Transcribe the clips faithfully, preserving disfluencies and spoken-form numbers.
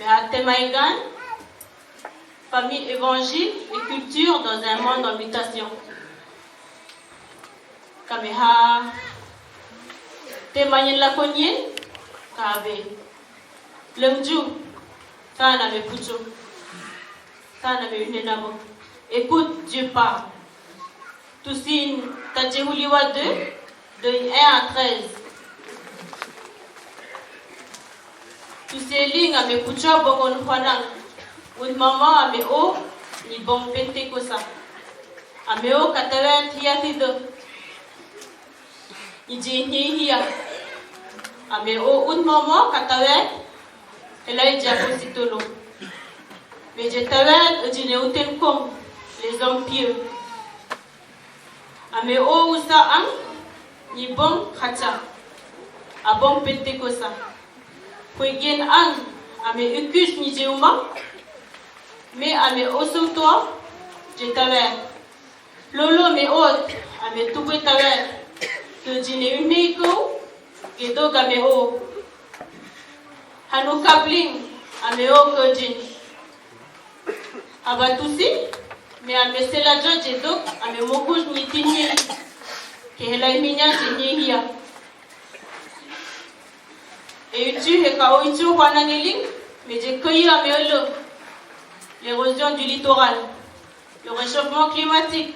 އެހާ ތެމައިގަން، Famille, Évangile et Culture dans un monde en mutation. ކަމެހާ ތެމައިން ލަކުންޏެއް ކާބޭ. ލޮމްޖޫ ތާނަމެ ޕުޗު. ތާނަމެ އިންނެނަމު. Écoute, Dieu parle. ތުސީން ތަޖެ ހުލިވަދު ދޮއިން އެއާ ތްރޭޒް. ތުސޭލިން އަމެ ޕުޗާ ބޮން އޮން ފަނަން. އުން މަމާ އަމެ އޯ ނި ބޮން ޕެންތެކޮސް. އަމެ އޯ ކަތަވައި ތިޔަތިދު. ނިޖޭ ހިޔާ. އަމެ އޯ އުން މަމާ ކަތަވައި ހެލައި ޖަކު ސިތުލު. މެޖެ ތަވައި އަޖި ނެއުތެން ކޮން ލެޒޮން ޕިޔު. އަމެ އޯ އުސާ އަން ނި ބޮން ހަޗަ. އަ ބޮން ޕެންތެކޮސް. ހުއިގެން އަން އަމެ އިކުސް ނިޖެއުމަ. މެ އަމެ އޮސުތޯ ޖެ ތަވައި. ލޮލޯ މެ އޯތް އަމެ ތުބެ ތަވައި. ތޯ ޖިނެ އުންނެއިކޯ ގެ ދޯގަ މެ އޯ. ހަނު ކަބްލިން އަމެ އޯ ކޯޖިން. އަބަ ތުސި މެ އަމެ ސެލަޖޯ ޖެ ދޯ އަމެ މޮކުސް ނިތިން ހި. ކެހެލައި މިންޏާ ޖެ ހި ހިޔާ. އެއުޗު ހެކަ އޮއުޗު ހޮނަން އެލިން މެ ޖެ ކޮއި އަމެ އޮލު. L'érosion du littoral, le réchauffement climatique,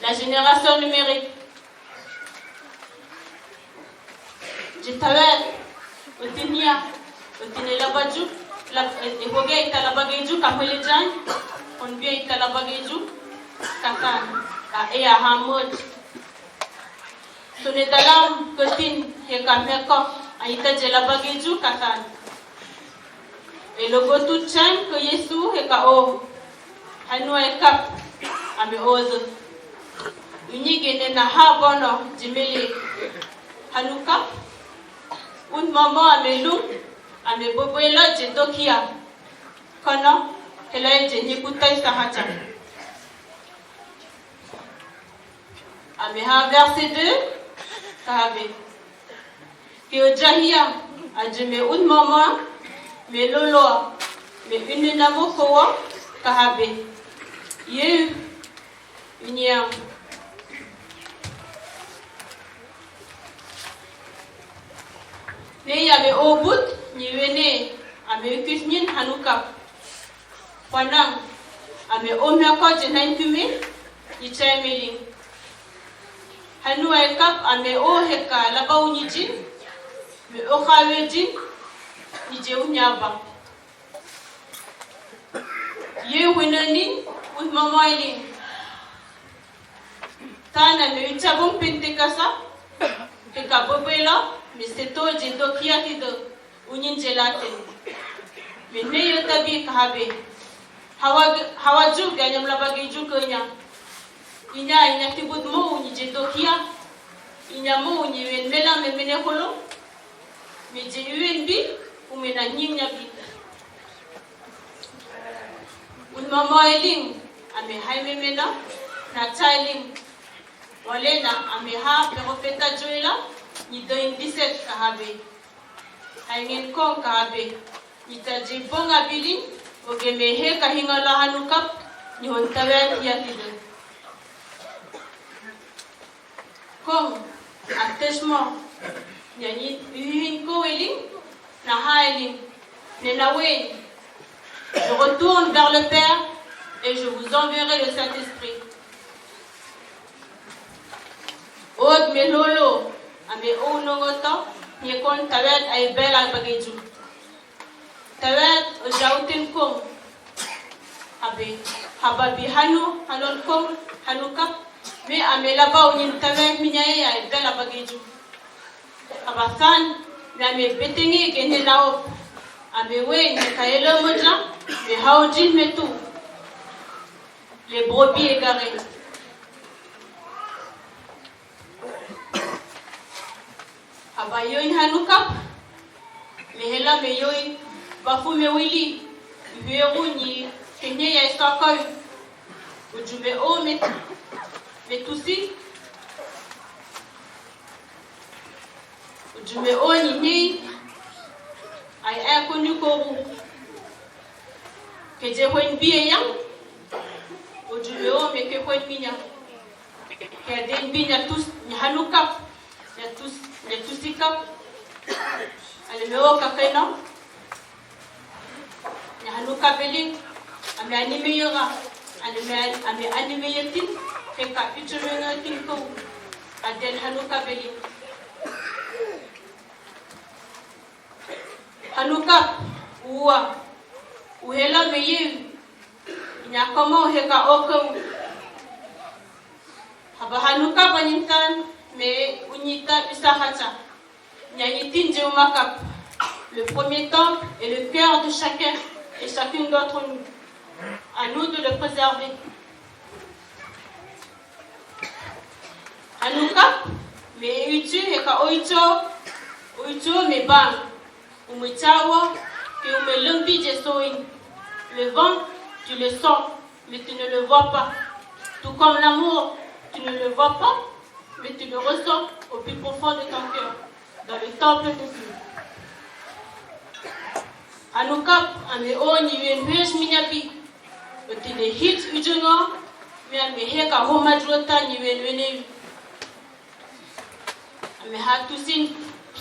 la génération numérique. ޖެ ތަވައި އޮތިން ހިޔާ، އޮތިން އެ ލަބަޖު، ލަ-، އެ ހޮގެ އިތަ ލަބަގެޖު ކަމުލެޖާން، ހޮންބިޔަ އިތަ ލަބަގެޖު ކަތާން، އަ، އެ އަހާ މޯދް. ސުނެ ދަލާމް ގޮތިން ހެކަ މެކޮ އައިތަ ޖެ ލަބަގެޖު ކަތާން. އެ ލޮގޮތު ޗައިމް ކޮ ޔެސޫ ހެކަ އޯ. ހަނު އެ ކަޕް އަމެ އޯދު. އުނިގެނެ ނަހާ ބޮނޯ ޖިމެލި. ހަނު ކަޕް. އުން މަމާ އަމެ ލުން. އަމެ ބޮބޮއެލޯ ޖެ ދޮކިޔާ. ކޮނޯ ހެލައި ޖެ ނިކުތައި ސަހަޖަ. އަމެހާ ވެސް ދެ ކާބެ. ކެއޮ ޖަހިޔާ އަޖެ މެ އުން މަމާ މެ ލޮލޯ މެ އިންނެ ނަމު ކޮވާ ކަހަބެ. ޔެ އިނިޔާ. ނެޔާ މެ އޯބުތް ނިވެނޭ އަމެ ކިސްނިން ހަނުކަ. ފަނަން އަމެ އޯ މެކޯ ޖެހަން ކިމެ ނިޗައިމެލިން. ހަނު އެކަޕް އަމެ އޯ ހެކާ ލަބައު ނިޖިން މެ އޯ ޚާވެޖިން ނިޖެއު ނިޔާބަ. ޔެ ހުނަނިން އުން މަމާއިލިން. ތާނަ މެ ވިއްޗަބުން ޕިންތިކަސަ ހެކަ ބޮބެލަ މި ސެތޯ ޖެ ދޯ ކިޔާތިދޯ. އުނިން ޖެލާތެ. މި ނެޔޮ ތަބީ ކަހަބެ. ހަވަގ-، ހަވަޖު ގަންޏަމް ލަބަގެ ޖުކޮންޏާ. އިނާ އިނާ ތިބުދް މޯ އުނި ޖެ ދޯ ކިޔާ. އިނާ މޯ އުނި ވެން މެލާ މެ މެނެ ހޮލު. މި ޖެ އިވެން ބި އުމެނާ ނިންޏަ ބި. އުން މަމާއިލިން އަމެ ހައިމެ މެނާ ނަޗާއިލިން. ވަލޭނާ އަމެ ހާ ޕެހޮ ފެތަ ޖުއިލަ ނިދޮއިން ދިސެޓް ކަހަބެ. ހައިގެން ކޮން ކާބެ؟ ނިތަ ޖިއްބޮން އަބިލި އޮގެ މޭހޭ ކަހިން އަލާ ހަނުކަޕް ނިހުން ތަވައި ތިޔަތިދު. ކޮން އަތެސްމޯ ޔަނީ އިހިން ކޯއިލިން ނަހާއިލިން ނެނަވެއިން. Je retourne vers le Père et je vous enverrai le Saint-Esprit. އޯދް މެ ލޯލޯ އަމެ އޯ ނޮގޮތޯ ނިކޮން ތަވެއް އައި ބެލާ ބަގެޖު. ތަވެއް އޮ ޖައުތިން ކޮން ހަބި ހަބަބި ހަނު ހަލޮން ކޮން ހަނުކަ މެ އަމެ ލަބަ އުނިން ތަވެއް މިނައޭ އައި ބެލާ ބަގެޖު. ހަބަ ސާން މެ އަމެ ބެތެނގޭ ގެންނެ ނައޮ އަމެ ވޭން ކައެލޯ މޮޖަ މެ ހައުޖިން މެ ތޫ. ލެ ބޯބި އެގަރެ. ހަބަ ޔޮއި ހަނުކަ މެ ހެލަ މެ ޔޮއި ބަފު މެ ވިލި ވޭވުނީ ކެންޔަ އެސް ކޮއި. އުޖު މެ އޯ މެ، މެ ތުސި. އުޖު މެ އޯ ނިނެއި. އައި އައި ކޮން ކޯރު. ކެޖެ ހޮތް ބިޔަ ޔަ. އޮޖު މެއޯ މެކެ ހޮތް މިންޏަ. ކެ ދެން ބިންޏަ ތުސް ހަނުކަޕް. ތުސް ތުސިކަޕް. އަލެ މެއޯ ކަކައިނަ. ހަނުކަޕް ވެލި. އަމެ އަނިމެޔަގަ. އަނިމެ އަނި އަނިމެޔަތިން. ކެކަ ޕިޗުރުނަތިން ކޮ. އަދެން ހަނުކަޕް ވެލި. ހަނުކަޕް އުވަ އުހެލަ މެޔެވި ނަކަމަ ހެކަ އޯކަމު. ހަބަ ހަނުކަޕް އަނިންތާން މެ އުންޏިތަ މިސާހަޗަ ނައިތިން ޖެއުމަކަށް. Le premier temple est le cœur de chacun et chacune d'entre nous. À nous de le préserver. ހަނުކަޕް މެ އިއްޗު ހެކަ އޮއިޗޯ، އޮއިޗޯ މެ ބާން. އުމި ޗާވަ ކެއުމެ ލުންބި ޖެސޯއިން. Le vent, tu le sens, mais tu ne le vois pas. Tout comme l'amour, tu ne le vois pas, mais tu le ressens au plus profond de ton cœur, dans le temple de Dieu. ހަނުކަޕް އަމެ އޯ ނިވެން ހުވެސް މިނަބި. އޮތިނެ ހިތް އިޖުނޯ މި އަމެ ހޭކަ ހުމަޖުވަތާ ނިވެން ވެނެވި. އަމެ ހާ ތުސިން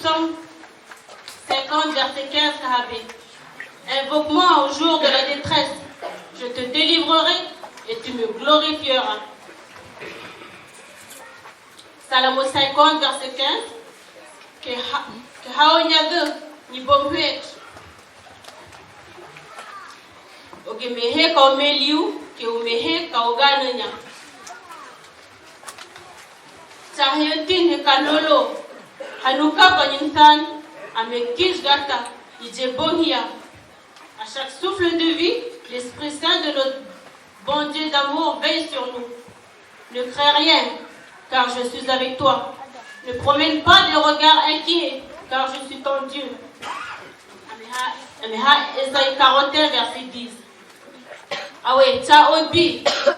ސޮން cinquante, verset quinze ކަހަބެ. Invoque-moi au jour de la détresse, je te délivrerai et tu me glorifieras. Salmo cinquante, verset quinze. ކެ ހަ-، ކެ ހައު ނިދު ނިބޮން ހުއެޓް. އޮގެ މެހޭ ކައުމެލިއު، ކެއު މެހޭ ކައުގާނަންޏާ. ޗާހެޔޮތިން ހެކަ ލޮލޯ، ހަނުކަޕް އަނިންތާން އަމެ ކިސް ގަތަ، އިޖެ ބޮން ހިޔާ. À chaque souffle de vie, l'Esprit Saint de notre bon Dieu d'amour veille sur nous. Ne crains rien, car je suis avec toi. Ne promène pas de regard inquiet, car je suis ton Dieu. އަމިހާ، އަމިހާ އެސައި quarante et un, verset dix. އަވެ، ޗާ އޮތްބީ،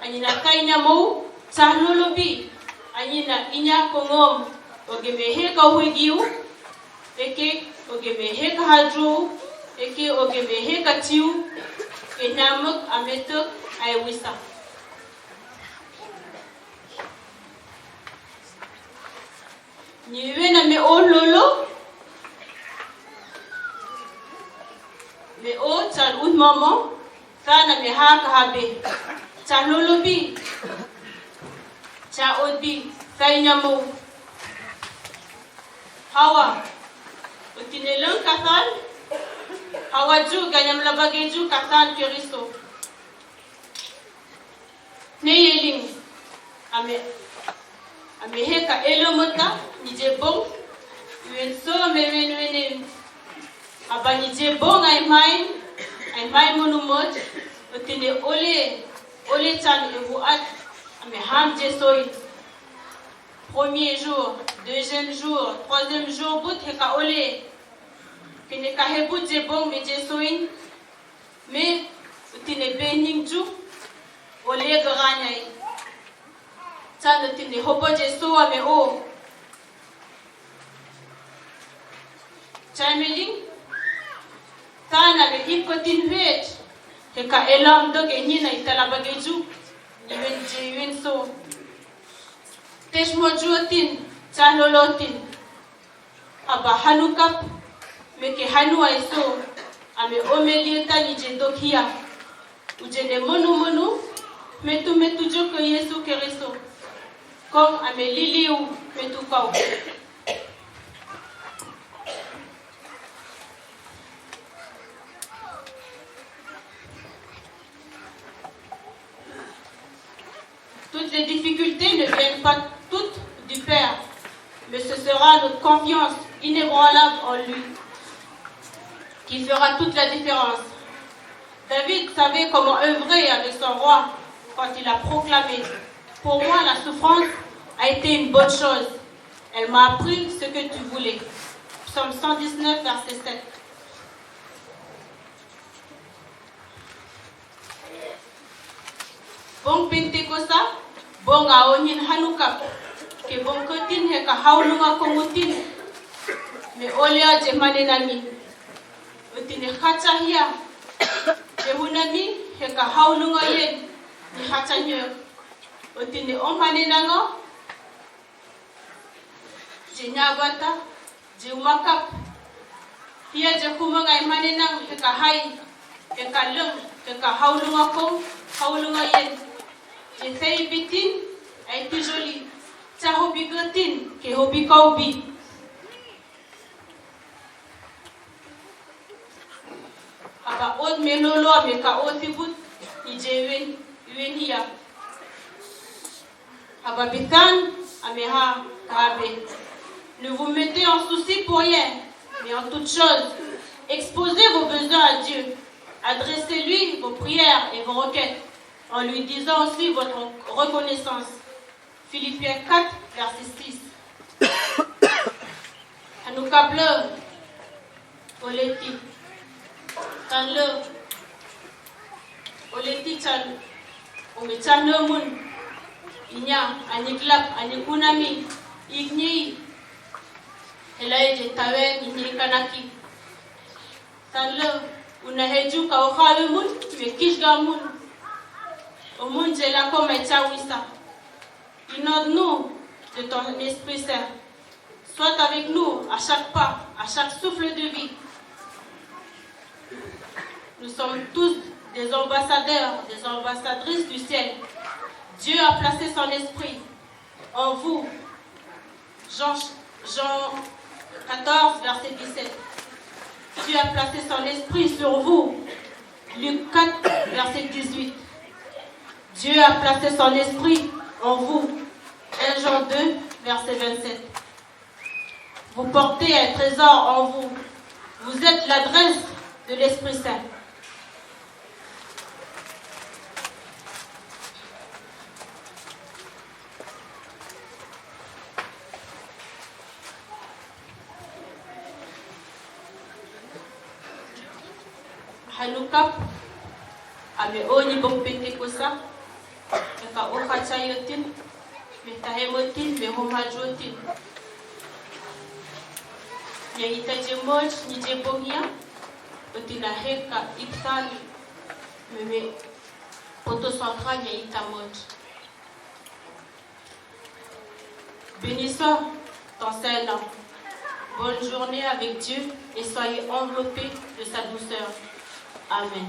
އަނިނަ ކައިނަމޫ، ޗާ ލޮލޮބީ، އަނިނަ އިންޏާ ކޮން އޯމް، އޮގެ މެހޭ ކަހުއިގިއު، އެކެ، އޮގެ މެހޭ ކަހަޖޫ، އެކެ، އޮގެ މެހޭ ކަޗިއު، އެނާމު އަމެތު އައި ވިސާ. ނިވެނަ މެ އޯ ލޮލޯ. މެ އޯ ޗާ އުންމަމޯ. ތާނަ މެ ހާ ކަހަބެ. ޗާ ލޮލޮބި. ޗާ އޮތްބި. ކައިނަމޫ. ހަވާ. އޮތިނެ ލޮން ކަތާން. ހަވާ ޖޫ ގަޔަމް ލަބަގެ ޖޫ ކަތާން ކެރިސޯ. ނެޔެލިން. އަމެ، އަމެ ހޭކަ އެލޮމޮތަ ނިޖެ ބޮން. ވެން ސޯ މެ ވެން ވެނެން. އަބަ ނިޖެ ބޮން އައި މާތް، އައި މާތް މުނުމޮތް. އޮތިނެ އޮލޭ، އޮލޭ ޗާން އެ ވުއަތް. އަމެ ހާމް ޖެ ސޯއި. Premier jour, deuxième jour, troisième jour ބުތް ހެކަ އޮލޭ. ކެނެ ކަހެ ބުއްޖެ ބޮން މެ ޖެ ސޯއިން. މެ އޮތިނެ ބޭނިން ޖު އޮލޭ ގަރާން އައި. ޗާން އޮތިނެ ހޮބޮޖެ ސޯ އަމެ އޯ. ޗައިމެލިން ތާނަ ވެ އިން ކޮތިން ވޭޓް. ހެކަ އެލާމް ދޮގެ ހީނަ އިތަ ލަބަގެ ޖު. އިވެން ޖެ އިވެން ސޯ. ތެޝްމޮ ޖު އޮތިން، ޗާ ލޮލޯ އޮތިން. އަބަ ހަނުކަޕް މެކެ ހަނު އައިސޯ. އަމެ އޮމެލިއެތަ ނިޖެ ދޮކިޔާ. އުޖެނެ މޮނު މޮނު، މެތު މެތު ޖޮކޮ ޔޭސު ކެރިސޯ. ކޮން އަމެ ލިލިއު މެތު ކައު. Toutes les difficultés ne viennent pas toutes du Père, mais ce sera notre confiance inébranlable en lui qui fera toute la différence. David savait comment œuvrer avec son roi quand il a proclamé : « Pour moi, la souffrance a été une bonne chose. Elle m'a appris ce que tu voulais. » Psaume cent dix-neuf, verset sept. ބޮން ޕެންތެކޮސްއަށް ބޮން އައުން ހަނުކަޕް ކެ ބޮން ކޮތިން ހެކަ ހައުލުމަށް ކޮން އޮތިން މެ އޮލެއާ ޖެހެމަނެ ނަމި. ނި ޚަޗަ ހިޔާ ޖެހުނަނީ ހެކަ ހައުލުން އޮތް ނި ޚަޗަ ހިޔާ އޮތި ނި އޮމަނި ނަނގޯ ޖެނާބަތަ ޖެއުމަކަށް ހިޔަ ޖެކުމަށް އައި މަނިނަން ހެކަ ހައި، ހެކަ ލުން، ހެކަ ހައުލުން އަކުން، ހައުލުން އައި ޖެ ސެއި ބިތިން އައި ތިޖޮލި ޗަހު ބިގަތިން ކެހު ބިކައު ބި. އަބަ އޯދް މެލޯލޯ މެކަ އޯ ތިބު ނިޖެވެން އިވެން ހިޔާ. އަބަ ބިތާން އަމެހާ ކާބެ. Ne vous mettez en souci pour rien, mais en toute chose, exposez vos besoins à Dieu. Adressez-lui vos prières et vos requêtes, en lui disant aussi votre reconnaissance. Philippiens quatre, verset six. ހަނުކަބްލަ އޮލެތި ތަންލަ އޮލެތި ޗަން އުމެ ޗަންނަމުން އިންޔާ އަނިކްލަބް އަނިކުނަމި އިގްނި ހެލައިޖެ ތަވެ ނިހިކަނަކި ތަންލަ އުނަހެޖު ކައުޚާވެމުން މެކިޝްގަމުން އޮމުން ޖެލަކޮ މެޗާ ވިސާ. Inonde-nous de ton Esprit Saint. Sois avec nous à chaque pas, à chaque souffle de vie. Nous sommes tous des ambassadeurs, des ambassadrices du ciel. Dieu a placé son esprit en vous. Jean, Jean quatorze, verset dix-sept. Dieu a placé son esprit sur vous. Luc quatre, verset dix-huit. Dieu a placé son esprit en vous. Un Jean deux, verset vingt-sept. Vous portez un trésor en vous. Vous êtes l'adresse de l'Esprit Saint. ހަނުކަބް އަމެ އޯނި ބޮއްޕެތެ ކުސަ އެކަ އޮ ޚަޗައި އޮތިން، މެ ތަހެމޮތިން، މެ ހޮމާޖު އޮތިން. ޔައިތަ ޖެމޯޖް ނިޖެ ބޮހިޔަ އޮތިނަ ހެއްކަ އިފްތާރި މެ މެ ޕޮތު ސޮންކާ ޔައިތަ މޯޖް. Bénissez ton Saint nom. Bonne journée avec Dieu et soyez enveloppés de sa douceur. Amen.